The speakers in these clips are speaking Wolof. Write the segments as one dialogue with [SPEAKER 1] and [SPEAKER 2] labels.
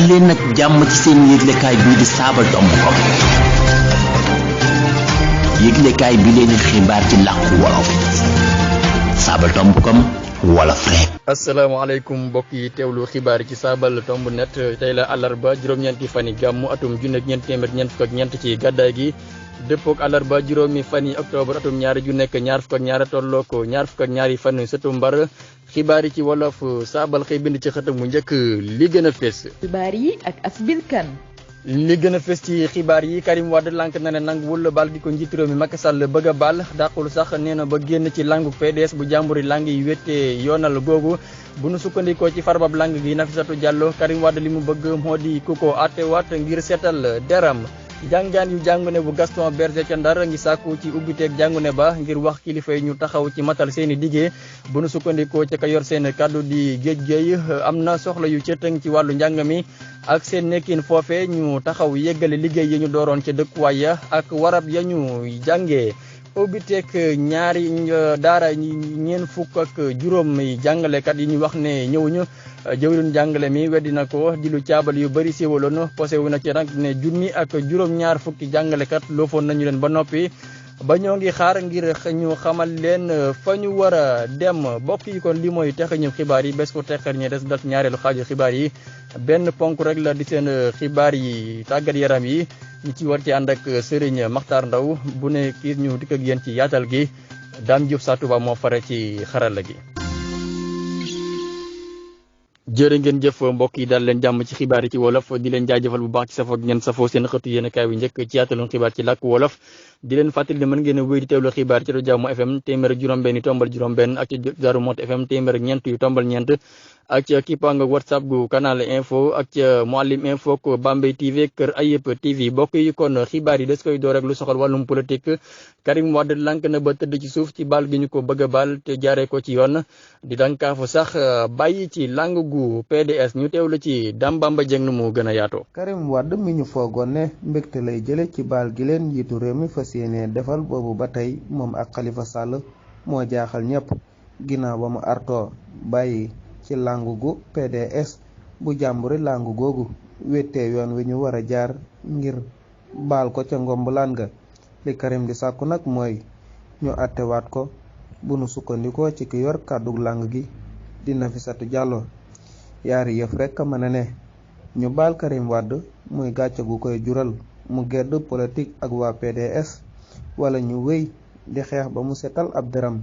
[SPEAKER 1] daleen nag jàmm ci seen yëglekaay bii di saabal.com yëglekaay bi leen xibaar ci làkku wolof saabal.com wolof rek.
[SPEAKER 2] asalaamaaleykum mbokk yi teewlu xibaar ci saabal.net tey la àllarba juróom-ñeenti fani gàmmu atum junne ak ñeent téeméer ñeent fukk ak ñeent ci gàddaay gi dëppook àllarba juróomi fani octobre atum ñaari ju nekk ñaar fukk ak ñaar tolloo ko ñaar fukk ak ñaari fan sëtu mbar xibaar yi ci wolof saabal xëy bind ci xëtam mu njëkk li gën a fés.
[SPEAKER 3] xibaar yi ak Asbil Kan.
[SPEAKER 2] li gën a fës ci xibaar yi Karim Wade lank na ne nanguwul baal gi ko njiitu réew mi Macky Sall bëgg a baal dàqul sax nee na ba génn ci langu PDS bu jàmburi lang yi wéttee yoonal googu bu nu sukkandikoo ci farbab lang gi Nafissatou Diallo Karim Wade li mu bëgg moo di ku ko àttewaat ngir seetal deram jàngaan yu jàngune bu Gaston Berger ca Ndar ngi sàkku ci ubbiteeg jàngune ba ngir wax kilifa yi ñu taxaw ci matal seeni diggé bu nu sukkandikoo ca ka yor seen kàddu di géej géey am na soxla yu cëtëng ci wàllu njàng mi ak seen nekkin foofe ñu taxaw yeggale liggéey yi ñu dooroon ca dëkkuwaay ya ak warab ya ñu jàngee ubbiteeg ñaari daara ñeen fukk ak juróom jàngalekat yi ñu wax ne ñëwuñu jëwriñ jàngale mi weddi na ko di lu caabal yu bëri siiwaloon posé wu na ci nag ne junni ak juróom-ñaar fukki jàngalekat loofoon nañu leen ba noppi ba ñoo ngi xaar ngir ñu xamal leen fa ñu war a dem bokk yi kon li mooy texañu xibaar yi bés ko texar ñi des dal ñaareelu xaaju xibaar yi benn ponk rek la di seen xibaar yi tàggat yaram yi ñu ci war ci ànd ak Serigne Makhtar Ndaw bu ne kii ñu dikk ak yéen ci yaatal gi Dame Diouf Sa Touba moo fare ci xarala gi. jërë ngeen jëf mbokk yi daal leen jàmm ci xibaar yi ci wolof di leen jaajëfal bu baax ci safoo ngeen safoo seen xëtu yéen kaay wi njëkk ci yaataloon xibaar ci làkk wolof di leen fàttali ne mën ngeen a wéy di teewlu xibaar ci rajo Jàmm FM téeméer ak juróom-benn yu tombal juróom-benn ak ci Daaru Mot FM téeméer ak ñeent yu tombal ñeent ak ca kippaanga whatsapp gu canal info ak ca Mouhalim info ko Bambey TV Kër Ayib TV bokk yi kon xibaar yi des koy door rek lu soxal wàllum politique Karim Wade lank na ba tëdd ci suuf ci baal gi ñu ko bëgg a baal te jaaree ko ci yoon di dankaafu sax bàyyi ci lang gu PDS ñu teewlu ci Dame Bamba Dieng nu mu gën a yaatoo.
[SPEAKER 4] Karim Wade mi ñu foogoon ne mbégte lay jële ci baal gi leen njiitu réew mi fas yéene defal boobu ba tey moom ak Khalifa Sall moo jaaxal ñëpp ginnaaw ba mu artoo bàyyi ci langu gu PDS bu jàmburi langu googu wéttee yoon wi ñu war a jaar ngir baal ko ca ngombulaan ga li Karim di sàkku nag mooy ñu àttewaat ko bu nu sukkandikoo ci ki yor kàddu lang gi di Nafissatou Diallo yaari yëf rekk mën a ne ñu baal Karim Wade muy gàcce gu koy jural mu gedd politique ak waa PDS wala ñu wéy di xeex ba mu setal ab deram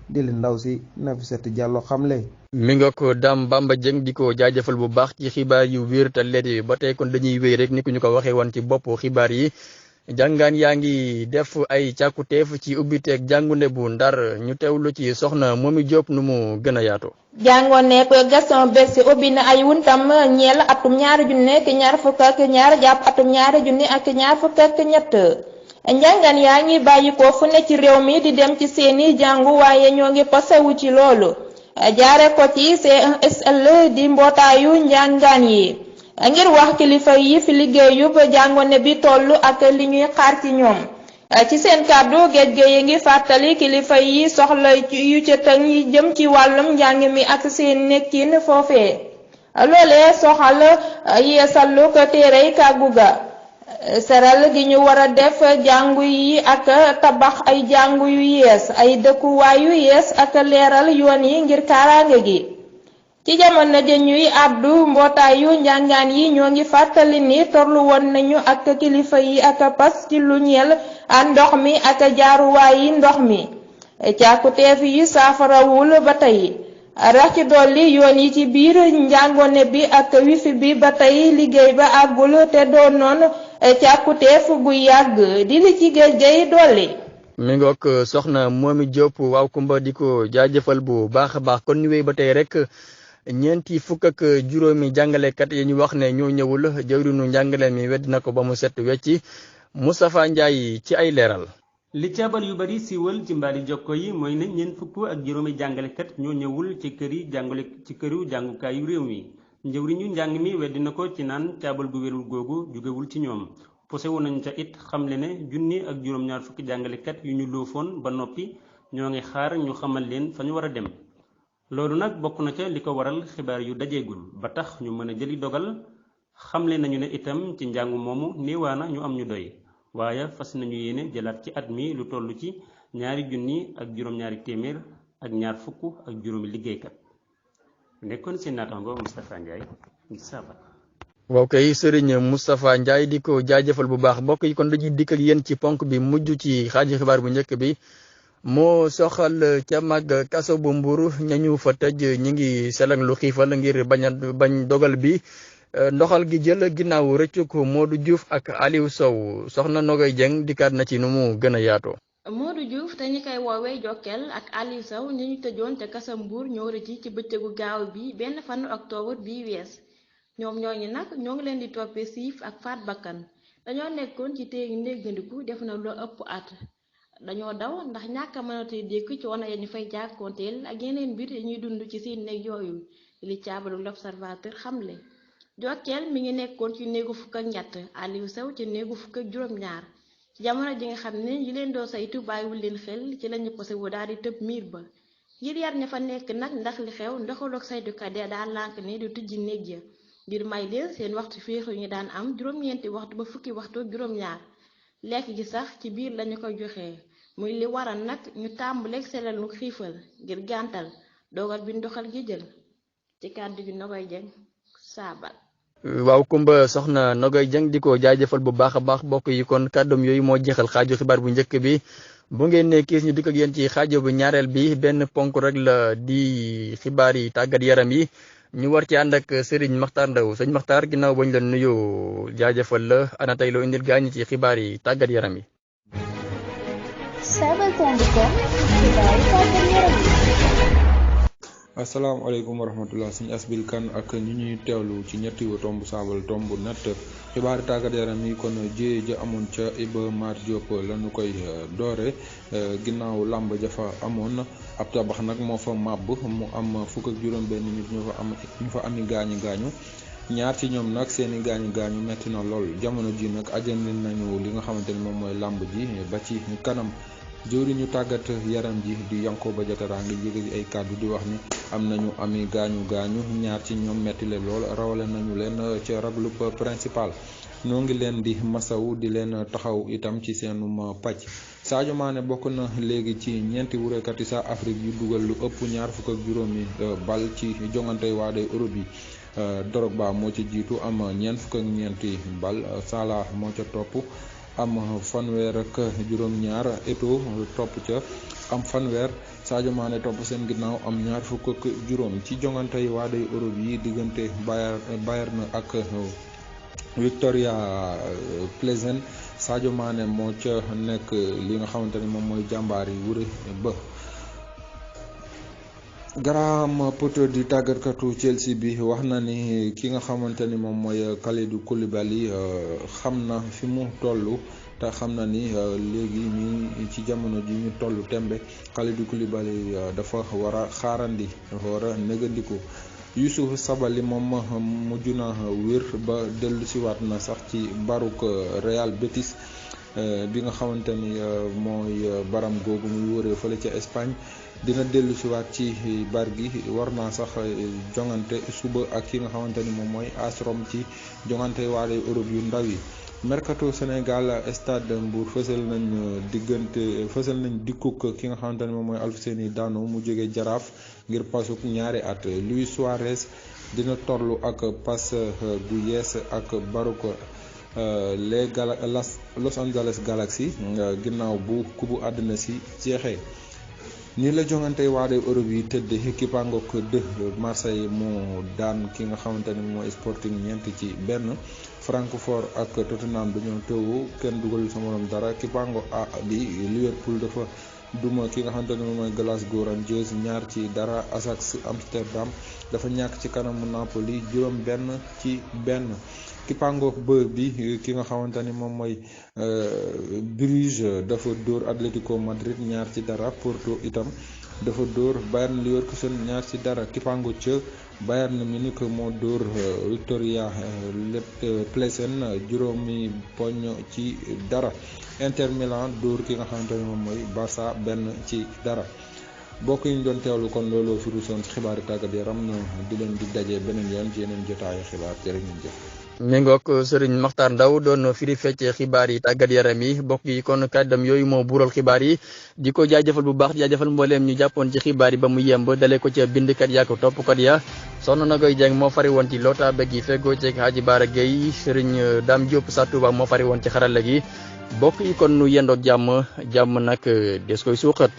[SPEAKER 4] di li ndaw si Nafissatou Diallo xamle.
[SPEAKER 2] mi nga ko Dame Bamba Dieng di ko jaajëfal bu baax ci xibaar yu wér te leer yi ba tey kon dañuy wéy rek ni ku ñu ko waxee woon ci bopp xibaar yi jàngaan yaa ngi def ay càkkuteef ci ubbiteeg jàngune bu Ndar ñu teewlu ci soxna Momi Diop nu mu gën a yaatoo.
[SPEAKER 5] jàngoon ko Gaston Berger ubbi na ay wuntam ñeel atum ñaari junne ak ñaar fukk ak ñaar jàpp atum ñaari junne ak ñaar fukk ak ñett njàngaan yaa ngi bàyyi ko fu ne ci réew mi di dem ci seeni jàngu waaye ñoo ngi pasawu ci loolu jaare ko ci CNSL di mbootaayu njàngaan yi ngir wax kilifa yi fi liggéeyub jàngone bi toll ak li ñuy xaar ci ñoom ci seen kàddu géej géej ngi fàttali kilifa yi soxla yu ca tëng yi jëm ci wàllum njàng mi ak seen nekkin foofee loolee soxal yeesalu ko téerey kàggu ga seral gi ñu war a def jàngu yi ak tabax ay jàngu yu yees ay dëkkuwaay yu yees ak leeral yoon yi ngir kaaraange gi ci jamono ja ñuy àddu mbootaayu njàngaan yi ñoo ngi fàttali ni torlu woon nañu ak kilifa yi ak pas ci lu ñeel ndox mi ak jaaruwaayi ndox mi càkkuteef yi saafarawul ba tey rax ci dolli yoon yi ci biir njàngone bi ak wifi bi ba tey liggéey ba àggul te doon noonu càkkuteef gu yàgg di li ci géej gay dolli.
[SPEAKER 2] mi ngoog soxna Momi Diop waaw kumba di ko jaajëfal bu baax a baax kon ñu wéy ba tey rek ñeenti fukk ak juróomi jàngalekat yi ñu wax ne ñoo ñëwul jëwriñu njàngale mi weddi na ko ba mu set wecci Moustapha Ndiaye ci ay leeral.
[SPEAKER 6] li caabal yu bari siiwal ci mbaali jokko yi mooy ne ñeent fukk ak juróomi jàngalekat ñoo ñëwul ci këru jàngukaayu réew mi njëwriñu njàng mi weddi na ko ci naan caabal gu wérul googu jugewul ci ñoom posewu nañ ca it xamle ne junni ak juróom-ñaar fukki jàngalekat yu ñu loofoon ba noppi ñoo ngi xaar ñu xamal leen fa ñu war a dem loolu nag bokk na ca li ko waral xibaar yu dajeegul ba tax ñu mën a jëli dogal xamle nañu ne itam ci njàngu moomu néewaana ñu am ñu doy waaye fas nañu yéene jëlaat ci at mi lu toll ci 2,2 téeméer ak ñaar fukk ak juróomi liggéeykat nekkoon seen naataango Moustapha Ndiaye di Saba.
[SPEAKER 2] waaw kay Serigne Moustapha Ndiaye di ko jaajëfal bu baax mbokk yi kon dañuy dikk ak yéen ci ponk bi mujj ci xaaji xibaar bu njëkk bi moo soxal ca mag kaso bu Mbour ñañu fa tëj ñi ngi selang lu xiifal ngir bañ dogal bi ndoxal gi jël ginnaaw rëccuk Modou Diouf ak Aliou Sow soxna Nogoy Dieng dikkaat na ci nu mu gën a yaatoo.
[SPEAKER 7] Modou Diouf te ñi koy woowee Jokkel ak Aliou Sow ñi ñu tëjoon te kaso Mbour ñoo rëcc ci bëccëgu gaaw bi benn fanu octobre bii wees ñoom ñooñu nag ñoo ngi leen di toppee siif ak faat bakkan dañoo nekkoon ci téegi ndéggandiku def na lu ëpp at dañoo daw ndax ñàkk a mënatee dékk coono ya ñu fay jàkkoonteel ak yeneen mbir yi ñuy dund ci seen néeg yooyu li caabalu l'Observateur xamle Jokkel mi ngi nekkoon ci néegu fukk ak ñett Aliou Sow ci néegu fukk ak juróom-ñaar ci jamono ji nga xam ne ñi leen doo saytu bàyyiwul leen xel ci lañu posé wu daal di tëb miir ba ngir yar ña fa nekk nag ndax li xew ndoxaloog saytukat ya daal lànk ne du tijji néeg ya ngir may leen seen waxtu féexu ñu daan am juróom-ñeenti waxtu ba fukki waxtu ak juróom-ñaar lekk gi sax ci biir lañu ko joxee muy li waral nag ñu tàmbaleeg selal nu xiifal ngir gàntal dogal bi ndoxal gi jël ci kàddu gi Nogoy Dieng Saabal.
[SPEAKER 2] waaw Kumba soxna Nogoy Dieng di ko jaajëfal bu baax a baax mbokk yi kon kàddoom yooyu moo jeexal xaaju xibaar bu njëkk bi bu ngeen ne kiis ñu dikk ak yéen ci xaajo bu ñaareel bi benn ponk rek la di xibaar yi tàggat yaram yi ñu war ci ànd ak Serigne Makhtar Ndaw sëñ Makhtar ginnaaw bañ la nuyoo jaajëfal la ana tey loo indil gaañ ci xibaar yi tàggat yaram yi.
[SPEAKER 8] asalaamaaleykum wa rahmatullah suñu asbil kan ak ñi ñuy teewlu ci ñetti tomb saabal tomb net xibaari tàggat yaram yi kon jéye ja amoon ca Iba Mar Diop lañu koy doore ginnaaw làmb jafa amoon ab tabax nag moo fa màbb mu am fukk ak juróom benn nit ñu fa ami gaañu ñaar ci ñoom nag seeni gaañu metti na lool jamono ji nag ajandi nañu li nga xamante ni moom mooy làmb ji ba ci kanam jëwriñu tàggat yaram ji di Yankoba Diattara ngi yëge ay kàddu di wax ni am nañu ami gaañu ñaar ci ñoom metti le lool rawale nañu leen ca raglub principal noo ngi leen di masawu di leen taxaw itam ci seenum pàcc Sadio Mané bokk na léegi ci ñeenti wureekati sa Afrique yu dugal lu ëpp ñaar fukk ak juróomi bal ci jongante waade Europe yi Drogba moo ci jiitu am ñeent fukk ak ñeenti bal Salah moo ca topp am fanweer ak juróom-ñaar Eto'o topp ca am fanweer Sadio Mané topp seen ginnaaw am ñaar fukk ak juróom ci jongante yi waa day Europe yi diggante Bayern ak Victoria Plzen Sadio Mané moo ca nekk li nga xamante ni moom mooy jàmbaar yi wure ba. Graham Potter di tàggatkatu Chelsea bi wax na ni ki nga xamante ni moom mooy Kalidou Koulibaly xam na fi mu toll te xam na ni léegi ñi ci jamono ji ñu toll tembe Kalidou Koulibaly dafa war a xaarandi dafa war a négandiku Youssouf Sabaly moom mujj na wér ba dellu siwaat na sax ci baruk Real Betis bi nga xamante ni mooy baram googu muy wëree fële ca Espagne dina dellu siwaat ci bar gi war naa sax jongante suba ak ki nga xamante ni moom mooy AS Rome ci jongante waale Europe yu ndaw yi. Mercato Sénégal Stade Mbour fësal nañ dikkuk ki nga xamante ni moom mooy Alfousseyni Dano mu jóge Jaraaf ngir pasuk ñaari at. Luis Suarez dina torlu ak pass gu yees ak baruk Los Angeles Galaxy ginnaaw bu kubu àddina si jeexee. ni la jongante waade Europe yi tëdd équipe ngook de Marseille moo daan ki nga xamante ne mooy Sporting ñeent ci benn. Francfort ak Tottenham dañoo tëwu kenn dugal sa morom dara équipe ngook A bi Liverpool dafa duma ki nga xamante ne moom mooy Glasgow Rangers 2-0. Ajax Amsterdam dafa ñàkk ci kanamu Napoli 7-1. Kipango bë bi ki nga xamante ni moom mooy Bruges dafa dóor Atlético Madrid 2-0. Porto itam dafa dóor Bayern Leverkusen 2-0. Kipango ca Bayern Munich moo dóor Victoria Plzen 0-0. Inter Milan dóor ki nga xamante ni moom mooy Barça 1-0. bokk yi ñu doon teewlu kon looloo fi ruusoon ci xibaari tàggat yaram di leen di daje beneen yoon ci yeneen jotaayu xibaar jërë ngeen jëf.
[SPEAKER 2] méngook Serigne Makhtar Ndaw doon firi fecc xibaar yi tàggat yaram yi bokk yi kon kàddam yooyu moo buural xibaar yi di ko jaajëfal bu baax jaajëfal mbooleem ñu jàppoon ci xibaar yi ba mu yemb dalee ko ca bindkat yaa ko toppkat ya soxna na koy jeng moo fari woon ci loota beg yi feggoo ceeg Hadji Bara Gueye Serigne Dame Diop sa Touba moo fari woon ci xarala gi bokk yi kon nu yendoog jàmm nag des koy suuxat